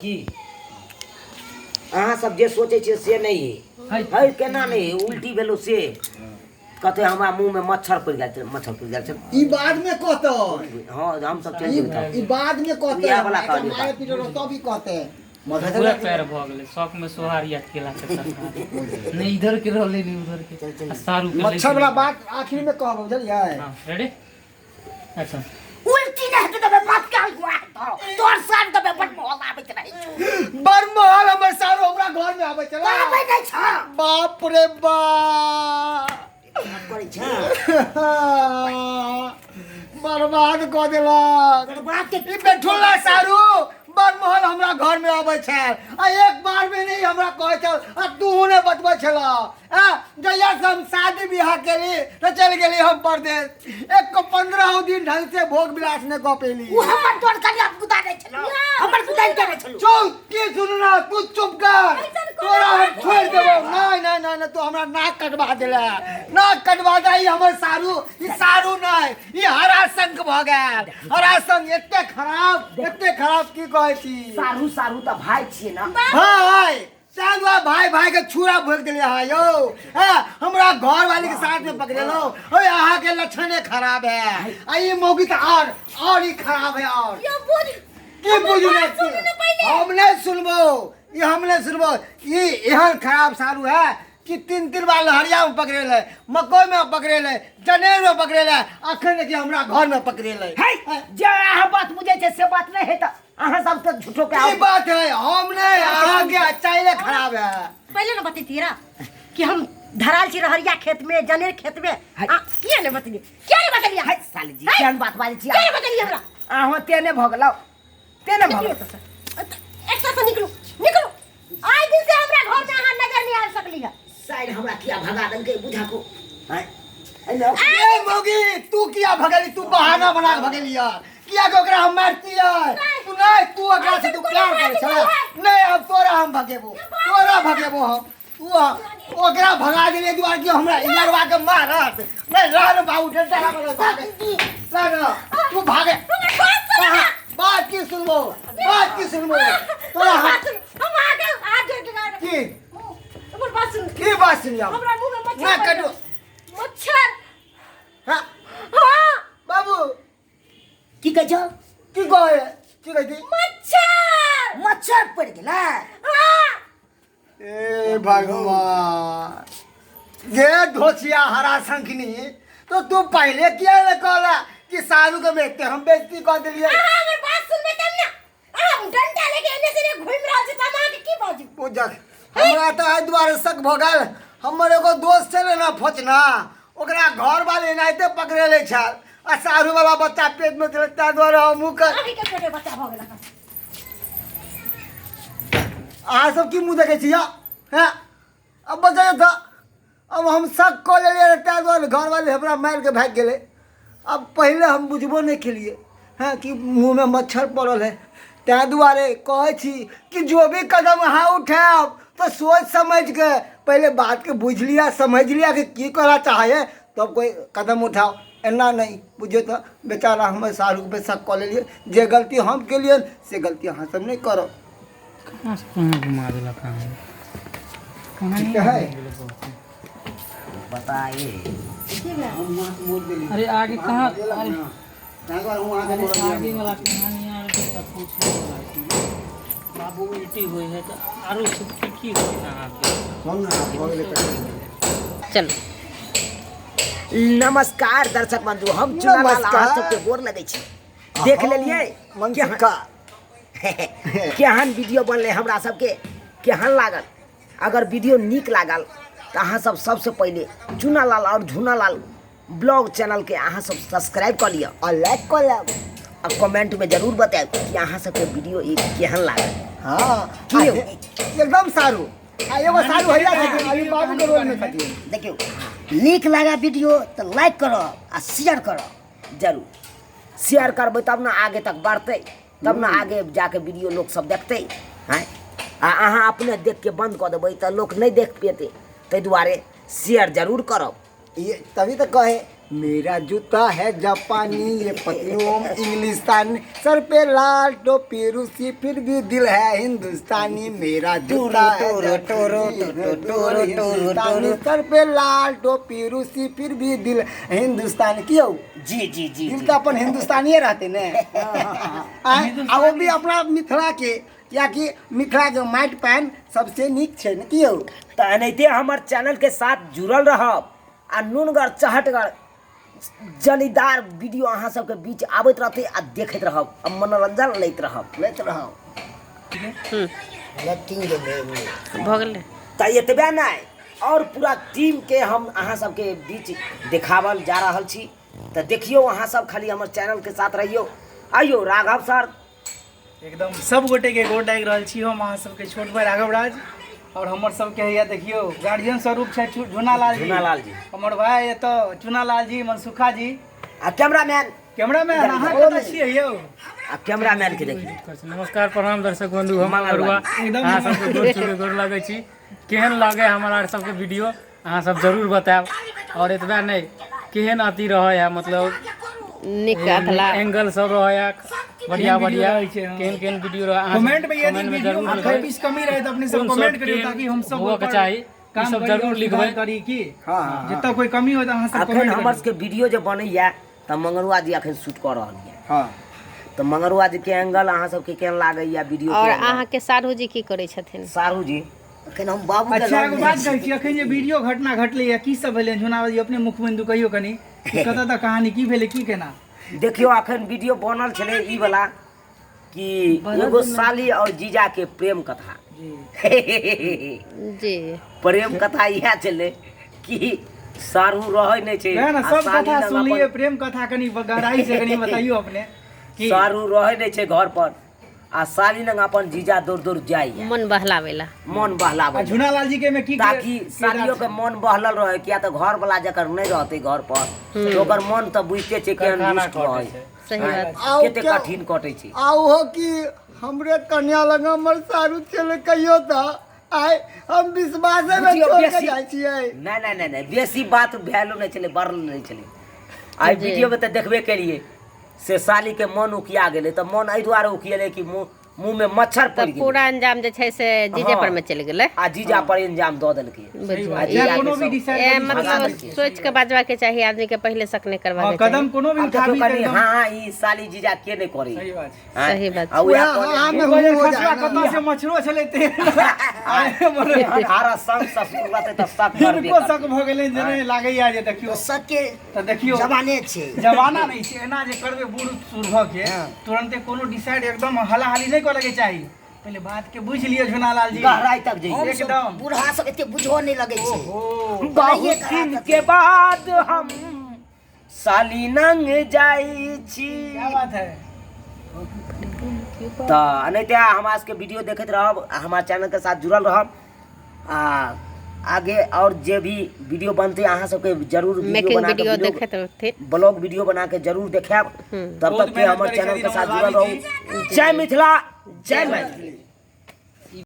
की अहाँ सब जे सोचै छियै से नहि है। है केना नहि है उल्टी भेलो से कहते हमरा मुंह में मच्छर पड़ि गेल छै मच्छर पड़ि गेल छै। ई बाद में कहतै। हँ हम सब चलि ई जेबै तब। ई बाद में कहतै। इएह वाला एकरा कहलियै। मारे पीटे रहतौ तब ई कहतै। पूरा पैर भऽ गेलै शौक में सोहारी आ केला के तरकारी नहीं इधर के रहलै नहीं उधर के आ सारू के मच्छर वाला बात आखिर में कहब बुझलियै। हाँ रेडी अच्छा। उल्टी नहि हेतै तऽ बात काल हुआ तोर सार दबे बड़ मोहल आबैत रहै छौ। बड़ मोहल हमर सारू हमरा घर में आबै छला। आबै नहि छौ। बाप रे बाप करै छ बर्बाद कऽ देलक। बर्बाद के ई बेठुल्ला सारू बड़ मोहल हमरा घर में आबै छल आ एक बार में नहीं हमरा कहै छल आ तू नहि बतबै छल। जहिया से हम शादी बियाह केली तो चल गेली हम परदेश, एक को 15 दिन ढंग से भोग विलास नहीं कऽ पेली। उ हमर तोर कनिया गुदा नै छलो, हमर गुदा नै छलो। चुप की सुनना तू चुप कर, तोरा हम छोड़ देबो। नहीं नहीं नहीं नहीं, तू हमरा नाक कटवा देला, नाक कटवा दे। ई हमर सारू, ई सारू नहीं, ई हरा शंख भ गेल। हरा शंख एते खराब, एते खराब की कहै छी। सारू सारू तऽ भाई छियै ना। भाई चांदवा भाई भाई के छुरा भोग दिले है यो। हमरा घर वाली के साथ में पकड़ेलो। ओए अहाँ के लक्षणे खराब है आ ई मौगी त और ही खराब है। और यो बुझ की बुझू बात सुनू ने पहिले। हम नहीं सुनबो, ई हम नहीं सुनबो। ई एहन खराब सारू है कि तीन तीन बार लहरिया में पकड़ेले, मकई में पकड़ेले, जनेर में पकड़ेले, अखन देखिए हमरा घर में पकड़ेले। है जे अहाँ बात बुझै छै से बात नहीं है त अहाँ सब तो झूठो के की आओ। बात है, हम नहीं अहाँ के चाइले खराब है। पहले न बतैती रा कि हम धराल छी रहरिया खेत में, जनेर खेत में। आ किया ने बतलिए, किया ने बतलिए? है साली जी है। केहन बात बाजै छी किया ने बतलिए हमरा? अहाँ तेने भऽ गेलौ, तेने भऽ निकलू गेलौ। एतऽ से। एतऽ से निकलू, निकलू। आइ दिन से हमरा घर में अहाँ नजर नहीं आबि सकली है। साइड हमरा किया भगा देलकै बुझा को। हैं? एने ए मौगी तू किया भगेली, तू बहाना बना के भगेली यार। किया के ओकरा हम मारतियै? तू नहीं, तू ओकरा से तू प्यार करै छला। नहीं अब तोरा हम भगेबो, तोरा भगेबो हम। तू ओकरा भगा देलियै दुआर कि हमरा इलरवा के मारत। नहीं रह न बाबू, डंडा वाला भागे। रह न, तू भागे। बात की सुनबो, बात की सुनबो। तोरा हम हम आगे हाथ जोड़ के गाड़। की? हमर बात सुन। की बात सुनियो? हमरा मुंह में मच्छर ना पड़ि कटो। गेल। मच्छर। हाँ। हाँ। बाबू। की कहै छौ? की कहै? की कहै छी? मच्छर। मच्छर पड़ि गेलै। हाँ। ए भगवान, ये धोसिया हरा शंखनी तो तू पहले किया ने कहला कि सारू के बेचते हम बेइज्जती कऽ देलियै। अहाँ हमर बात सुनबै तब ने। अहाँ डंडा लेके एने से एने घुमि रहल छी तऽ हम अहाँके की बाजू? पूजक हमरा तऽ एहि दुआरे शक भऽ गेल। हमर एगो दोस्त छलै ने फोचना, ओकरा घर वाले एनाहिते पकड़ेले छल आ सारू वाला बच्चा पेट में छलै, ताहि दुआरे हमहूँ कर अहींके पेटे बच्चा भऽ गेल अखन। अहाँ सब की मुँह देखै छी यौ? हैं? अब बतैयौ तऽ अब हम शक कऽ लेलियै ताहि दुआरे घरवाली हमरा मारिके भागि गेलै। अब पहिले हम बुझबो नहि केलियै हँ कि मुँहमे मच्छर पड़ल है, ताहि दुआरे कहै छी कि जो भी कदम अहाँ उठायब तऽ सोचि समझिके पहिले बातके बुझि लिअ, समझि लिअ कि की करऽ चाहै है, तब कोइ कदम उठाउ। एना नहि बुझियौ तऽ बेचारा हमर साढ़ूके शक कऽ लेलियै। जे गलती हम केलियनि से गलती अहाँ सब नहि करब। कहाँ से कहाँ घुमा देलक अहाँ? कहाँ ठीक है। बताइए। अरे आगे कहाँ? अरे आगे वाला कहानी आर के पूछे वाला छै। बाबू उल्टी होइ है तऽ आरो सब की की होइ है अहाँके? चलू। नमस्कार दर्शक बंधु, हम चुनालाल अहाँ नमस्कार। सबके गोर लगै छी। देख लेलियै मनसिका केहन वीडियो बनलै, हमरा सबके केहन लागल? अगर वीडियो नीक लागल तऽ अहाँ सब सबसँ पहिले चुनालाल और झुनालाल ब्लॉग चैनलके अहाँ सब सब्सक्राइब कऽ लिअ आ लाइक कऽ लेब आ कमेंटमे जरूर बतायब कि अहाँ सबके वीडियो ई केहन लागल। हाँ, की यौ? एकदम सारू। आ एगो सारू हैया छथिन, अभी बाबू के रोल में छथिन। देखियौ, नीक लागे वीडियो तऽ लाइक करब आ शेयर करब। जरूर शेयर करबै तब ने आगे तक बढ़तै, तब ने आगे जाके वीडियो लोक सब देखतै। आँय, आ अहाँ अपने देखके बंद कऽ देबै तऽ लोक नहि देख पेतै, ताहि दुआरे शेयर जरूर करब। ये तभी तऽ कहे मेरा जूता है जापानी ये पतलून इंग्लिस्तानी, सर पे लाल टोपी रूसी, फिर भी दिल है हिंदुस्तानी। मेरा जूता है जापानी, हिंदुस्तानी, सर पे लाल टोपी रूसी, फिर भी दिल हिंदुस्तानी। की हौ? जी जी जी। दिल तऽ अपन हिंदुस्तानिए रहते ने। आ वो भी अपना मिथिला के, कियाकि मिथिला के माटि पानि सबसे नीक छै ने। की हौ? तऽ एनाहिते हमर चैनल के साथ जुड़ल रहब आ नूनगर चहटगर जलीदार वीडियो अहाँ सबके बीच आबैत रहतै आ देखैत रहब आ मनोरंजन लैत रहब। लैत रहब। भऽ गेलै। तऽ एतबे नहि, आओर पूरा टीमके हम अहाँ सबके बीच देखावल जा रहल छी। तऽ देखियौ, अहाँ सब खाली हमर चैनलके साथ रहियौ। आइयौ राघव सर। एकदम सब गोटे के गोर लागि रहल छी। हम अहाँ सबके छोट भाई राघव राज, और हमर सबके हैया देखियौ गार्जियन स्वरूप छै झुनालाल जी। झुनालाल जी। हमर भाई एतऽ चुनालाल जी, मनसुखा जी। आ कैमरामैन। कैमरामैन अहाँ कतऽ छियै यौ? आ कैमरामैन के देखियौ। नमस्कार, प्रणाम दर्शक बंधु, हम मंगल अरुआ एकदम। अहाँ सबके गोर छू के गोर लगै छी। केहन लगे हमर आर सबके वीडियो अहाँ सब जरूर बतायब। और एतबा नहि, केहन अथी रहै है, मतलब नीक अथला एंगल सब रहै है, बढ़िया केहन बढ़िया वीडियो रहै छै, हाँ। केहन केहन वीडियो रहै अहाँ सब कमेंट में यदि कमेंट में वीडियो जरूर में लिखबै। कोई बीच कमी रहे तऽ अपने सब कोन कमेंट शॉर्ट करियौ केहन ताकि हम सब हुअके ओहिपर चाही, ई काम सब करी जरूर और लिखबै। सुधार करी की हाँ, हाँ, जतऽ कोई कमी हो तऽ अहाँ सब अखन कमेंट हमर करियौ। सबके वीडियो जे बनैया तऽ मंगरुआ जी अखन शूट कऽ रहल यऽ। हाँ। तऽ मंगरुआ जी के एंगल अहाँ सबके केहन लागैया वीडियो के और एंगल? अहाँके साढ़ू जी की करै छथिन? सारू जी। अखन हम बाबू के अच्छा लग एगो नहि बात छी। कहै छी, अखन जे वीडियो घटना घटलै या की सब भेलै झुनालाल जी अपने मुख बिंदु कहियौ कनि कि कतऽ तक कहानी की भेलै की केना। देखियौ, अखन वीडियो बनल छलै ई वाला कि एगो साली और जीजा के प्रेम कथा। जी। प्रेम कथा इएह छलै कि सारू रहै नहि छै वएह ने आ सब साली कथा लग सुनलियै, अपन प्रेम कथा कनि गहराई से कनि बताइयो अपने की। सारू रहै नहि छै घर पर आ साली लग अपन जीजा दौड़ दौड़ जाइए मन बहलाबै ला, मन बहलाबै आ झुनालाल जी के में की ताकि सालियो के मन बहलल रहे, किया तऽ घर वाला जकर नहि रहतै घर पर तऽ ओकर मन तऽ बुझिते छै केहन कारखाना रुष्ट कटै रहै छै। सही बात। आउ कते क्या- कठिन कटै छै। आ ओहो कि हमरे कन्या लग हमर सारू चले कहियो तऽ आइ हम विश्वासे में बुझियौ छोड़ के बेसी- जाइ छियै। नहि नहि नहि नहि, बेसी बात भेलो नहि छलै, बढ़ल नहि छलै। आइ जी। वीडियो में तऽ देखबे केलिए से साली के मन उकिया गेलै। तऽ मन एहि दुआरे उकियेलै कि मुँह मुँह में मच्छर तऽ पड़ि गेलै। पूरा अंजाम जे छै से जीजे हाँ। पर मे चलि गेलै आ जीजा पर इंजाम दऽ देलकै। बुझियौ। आ चाहे जीजा कोनो के भी सब डिसाइड ए करी, मतलब सोचि के बाजबाके चाही आदमी के, पहिले शक नहि हाँ, करबाके चाही। कदम कोनो भी आब देखियौ उठाबी तऽ कनि एकदम हाँ, ई साली जीजा के नहि करै? सही बात छै। आँय? सही बात आ छै। उएह उएह कहलियै, हाँ में एक बजे हो खसुआ जाए ना। कतऽ से मच्छरो छलै ते हारा संग ससुर रहतै तऽ शक करबे हिनको शक करतै। भऽ गेलनि जे नहि लागैया जे देखियौ सबके तऽ देखियौ जमाने छै, जमाना नहि छै। एना जे करबै बूढ़ सूढ़ भऽ के तुरन्ते कोनो डिसाइड एकदम हलाहली नहि करऽ के चाही, पहिले बात के बुझि लिअ झुनालाल जी। गहराई तक जइयै। हमसब एकदम। बूढ़ा सब एते बुझो नहि लगै छै। ओहो बहुत दिन के बाद हम साली नंग जाइ छी। क्या बात है। तऽ एनाहिते हमरा सबके वीडियो देखैत रहब आ हमार चैनल के साथ जुड़ल रहब आ आगे और जे भी वीडियो बनतै अहाँ सबके जरूर वीडियो मेकिंग बना के वीडियो वीडियो देखैत रहथिन, ब्लॉग वीडियो बना के जरूर देखायब। तब बहुत तक के मेहनत हमर करै चैनल के छथिन साथ हमर जुड़ल भाभी रहू। जय मिथिला, जय मैथिली।